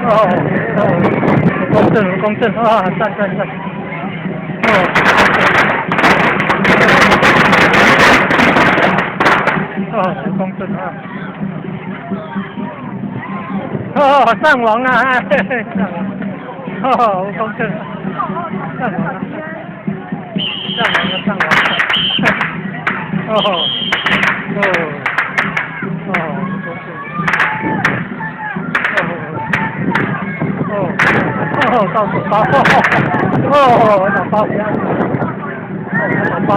哦哦，公正公正啊，赞赞赞！哦，哦，公正啊！哦，上網啊！上網，哦，公正，上網啊！上網啊！上網！哦，哦，哦，公正，哦，哦，哦，到手包，哦，老包，哦，老包。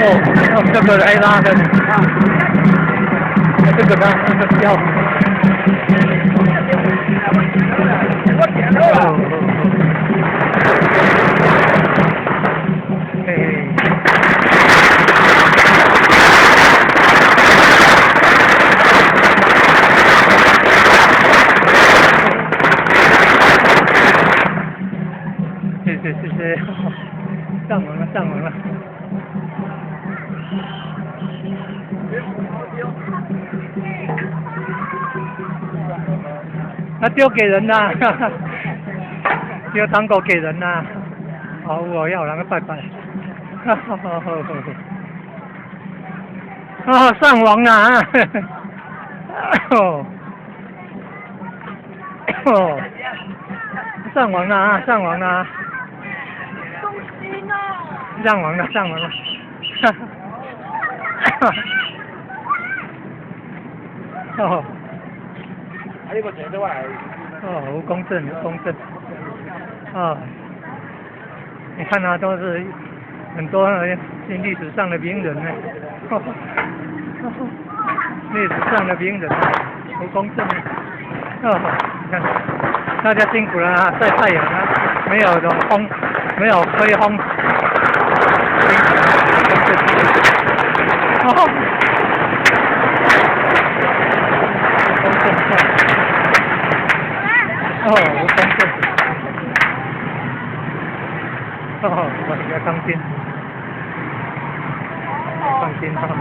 哦，這個來拉的，這個呢，這個叫。哦，謝謝謝謝，上網了上網了。他丟給人啦，丟糖果給人啦。好，我要人拜拜。哈哈哈哈哈！啊，上網啦！哦，哦，上網啦！上網啦！上網啦！上網啦！哈哈！哦。哦，吳公正，吳公正。啊，你看啊，都是很多歷史上的名人呢。歷史上的名人，吳公正。哦，你看，大家辛苦了啊，曬太陽啊，沒有這種風，沒有吹風。哦。公正。哦，吳公正。哦，我要當心，放心哈哈，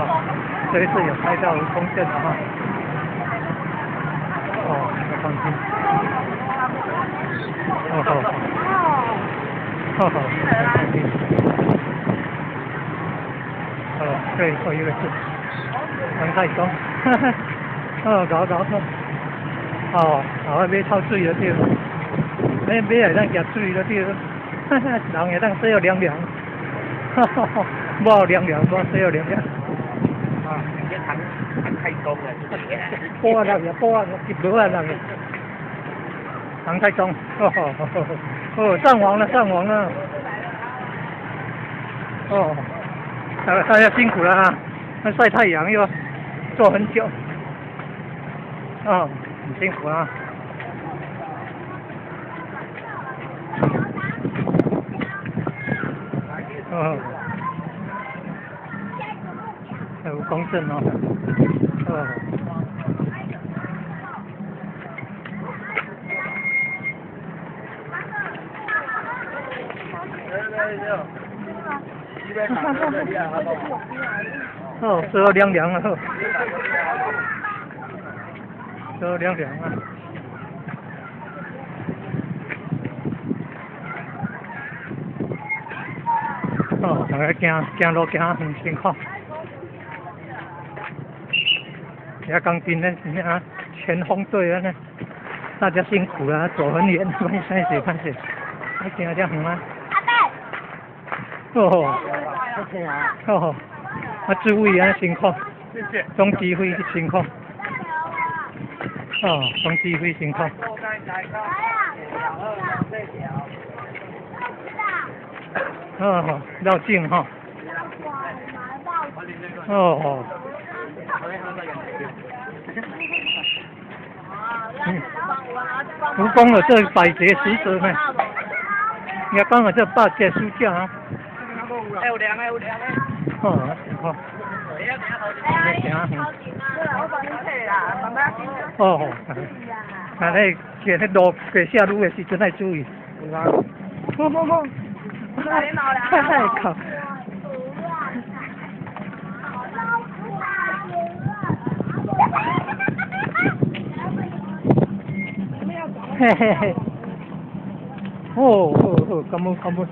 這一次有拍到吳公正了哈。哦，要放心。哦好。哦好，放心。哦，最後一個是唐太宗，哈哈，哦，搞搞搞。哦，哦，買臭水就對了，買買會當食水就對了，哈哈，人會當洗予涼涼，哈哈，無涼涼，無洗予涼涼。啊，這唐唐太宗啊，波啊人呀，波啊，入無啊人呀。唐太宗，哦哦，上網了，上網了。哦，大家辛苦了啊！那曬太陽又坐很久。哦。很辛苦啊！哦，有公正哦，哦。哦，最後涼涼了。都涼涼啊！哦，大家行行路行很辛苦。遐工程咧是啥？前鋒隊啊呢？大家辛苦了，走很遠，歹勢歹勢，啊行遮遠啊！哦，哦，啊主委啊辛苦，總指揮辛苦。哦，總指揮辛苦。哦，繞境哈。哦哦。嗯。吳公了這百節使者呢？你講啊，這百隻書架啊。有涼的，有涼的。哦，好。行。我幫你提啦，慢慢。哦。啊，那個那路過下雨的時陣愛注意。好好好。太靠！嘿嘿嘿。哦，好好，感恩感恩。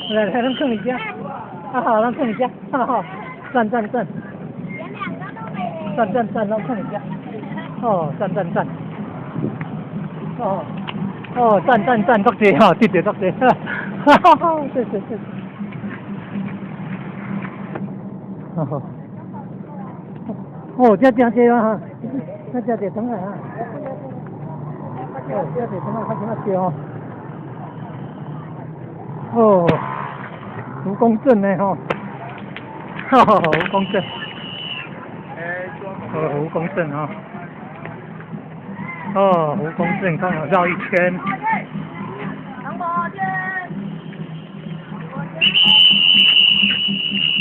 來來，咱囥佇遮。啊好，咱囥佇遮。啊好，讚讚讚。讚讚讚，咱囥佇遮。哦，讚讚讚。哦，哦，讚讚讚，足濟吼，對對足濟，哈哈哈，對對對。哦，哦，這真濟啊，這真濟轉來啊。哦，這濟轉來較真仔對哦。哦，蜈蚣鎮的吼，哈哈，蜈蚣鎮。哦，蜈蚣鎮啊。哦，蜈蚣鎮剛好繞一圈。